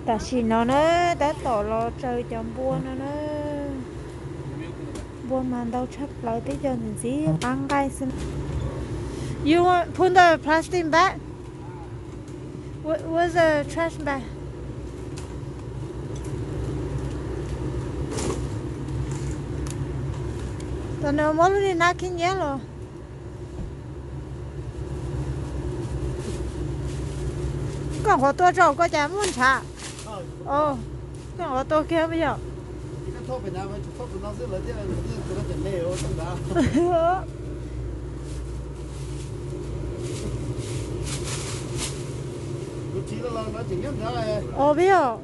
Tam sim no na, tab tom los tsaws cov npua no na. Npua mas ntau tshaj plaws, twb cov ntxim ntxim qab nqaij xwb. You want put the plastic bag? Where, where's the trash bag? Tam no muab lub niag nab khib nyiab los. Koj nyuam qhuav tua tso koj cas muaj ntshav? Koj nyuam qhuav tua kiag puas yog? Ua puas yog?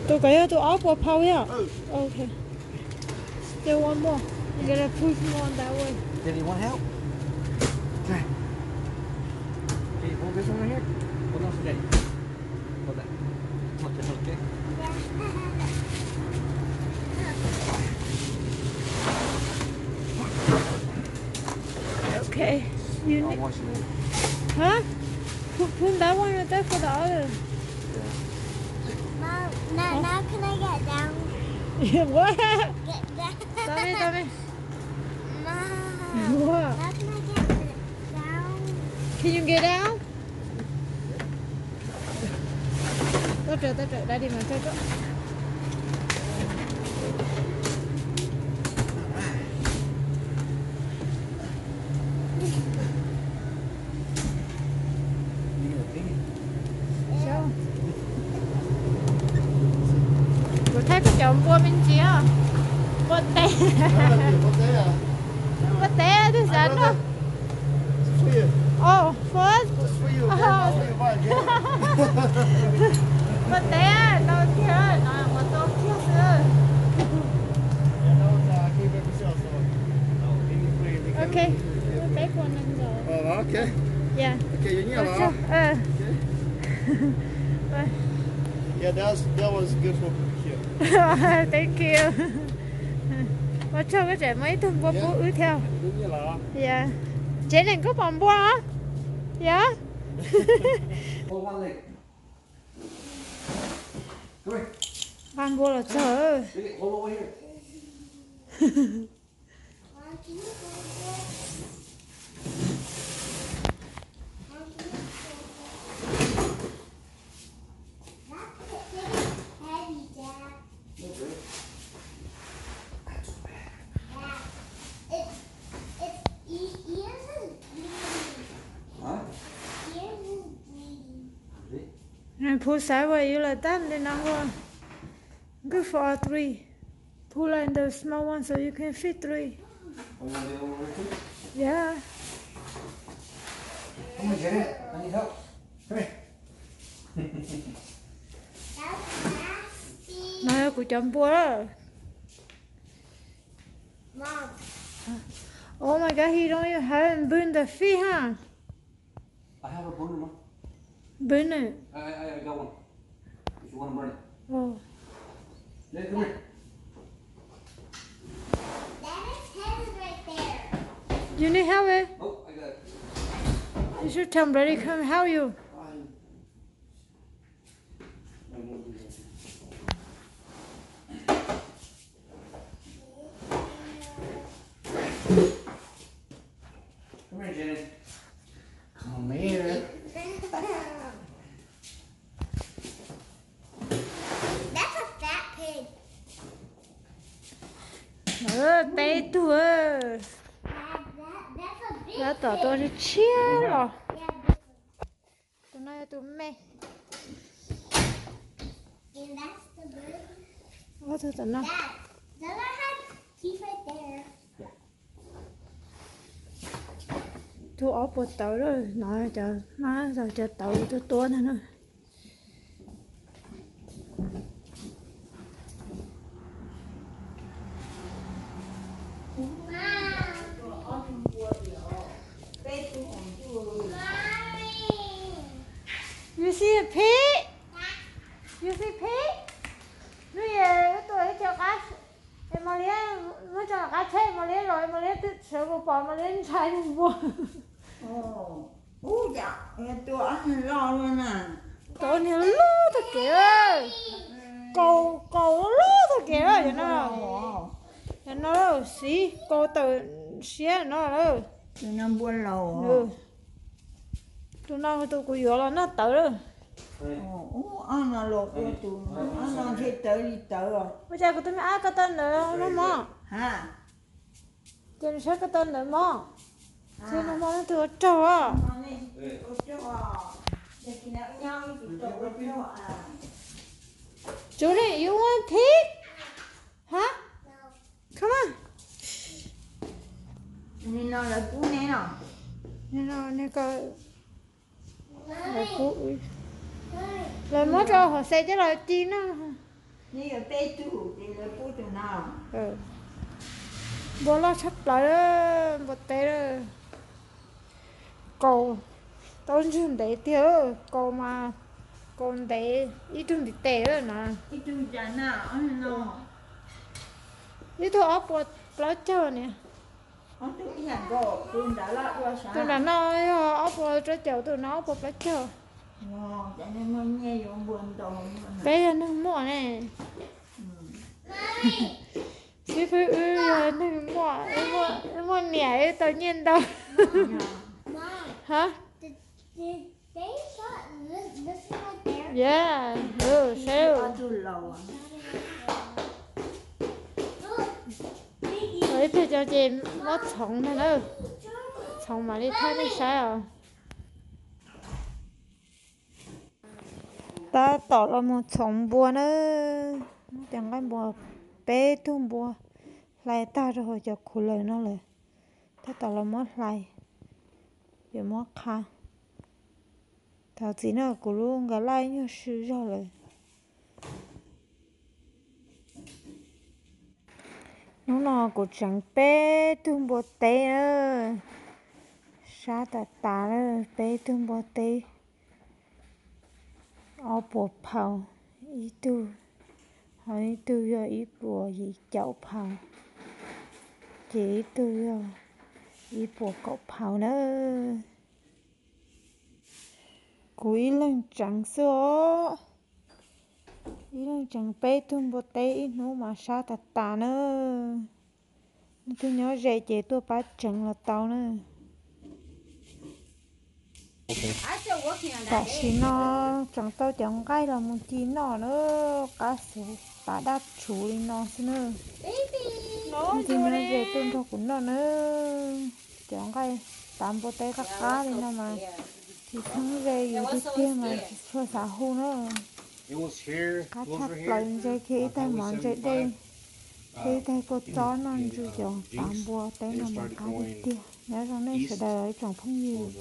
Tus ko yog tus ob puas phau yog? Okay. Still one more. You gotta push more that way. Daddy, want help? Okay. Can you hold this one right here? Hold on for Daddy. Hold that. Hold that, okay? Okay. You need, huh? Put, put that one right there for the other. Mom, now, now can I get down? What? Get down. Tell me, tell me. Mom, what? Now can I get down? Can you get down? Tau raws, tau raws, daddy mas tau raws. Kuv thaij kuv cov npua me ntsis os. Npua teb. Npua teb twb xav noj. Oh, first. Npua teb tau kiag no, ua tau kiag xwb. Okay, peb puas nees nkaum. Yeah. Yeah, that was, that was good for here. Thank you. Ua tsaug, koj tseem muaj ib tug npua pub wb thiab. Yeah. Tsev neeg koj pom npua os? Yeah. Nqa npua los txog. Pull sideways, you like that, then I go. Good for all three. Pull like the small one so you can fit three. Oh, you want me to? Yeah. Come on, Jaden. I need help. Come here. No yog kuv cov npua. Mom. Oh my God, he don't even have boob the feet, huh? I have a burner, Mom. Burner? I, I, I got one. If you want to burn it. Oh. Yeah, come here. That is heavy right there. You need help, eh? Oh, I got it. You should tell Brady come help you. I Come here, Jaden. Come here. That's a fat pig. Peb tug. Tab tom tua tshiab los. Tus no yog tus me. Tus no. Tus ob puas tawv lawm no, cov, cov tawv tua tua ntag na. You see a pig? You see Pom mas li ntshai npua. Tus niag loj tag kev, kaus kaus loj tag kev, cov no, cov no xiv kaus tawm siab no lawm. Tus no tus kuv yuav los noj tawv lawm. Ua cas kuv tus me ab ko taw ntawd no mog? Ces nws saib ko taw ntawd mog. Ces no mog, leej twg ua raug os? Julie, you want pig? Hah? Come on. Lawv muab rau hauv xes coj los ci no. Npua loj tshaj plaws, npua teb. Kaus, tau ntswg ntev tiag, kaus mas, kaus ntev ib tug ntiv tes na. Ib tug ob puas plaub caug niam. Tus nram no yog ob puas rau caum, tus no ob puas plaub caug. Peb yog neeg muaj ne. Xib fwb wb yog neeg muaj, wb muaj niam wb tau nyiaj ntau. Hab? Yeah, saib. Ib pliag cov ces muab txhoov ntag na. Txhoov mam li thaij nej saib os. Tab tom los mus txhoov npua na. Muab cov nqaij npua, peb tug npua hlais tag rau hauv cov khuv lawm no lawm. Tab tom los muab hlais, yuav muab qha. Thov txim no kuv lub nkas laj nyuag sw zog lawm. Hnub no kuv tseev peb tug npua teb na. Sab tas tas na, peb tug npua teb. Ob puas phau ib tug, ho ib tug yog ib puas yim caum phau, ces ib tug yog ib puas kaum phau na. Kuv ib leeg tseev xwb os. Ib leeg tseev peb tug npua teb ib hnub mas sab tas tas na. Nej twg nyob ze ces tuaj pab tseev los tau na. Tam sim no tseem tau cov nqaij los mus ci noj na, qab xwb, tav daj tshuv li no xwb na. Nej twg nyob ze tuaj nrog kuv noj na. Cov nqaij tav npua teb qab qab li no mas tsis txheeb ze yus tiag tiag mas tsis tshua xav hu na. Qab tshaj plaws, ntse kiag ib tag mov ntse dej thiab ib tag kua txob noj ntsw cov tav npua teb no mas qab tiag tiag. Nyob zoo nej sawv daws ib tsoom phooj ywg.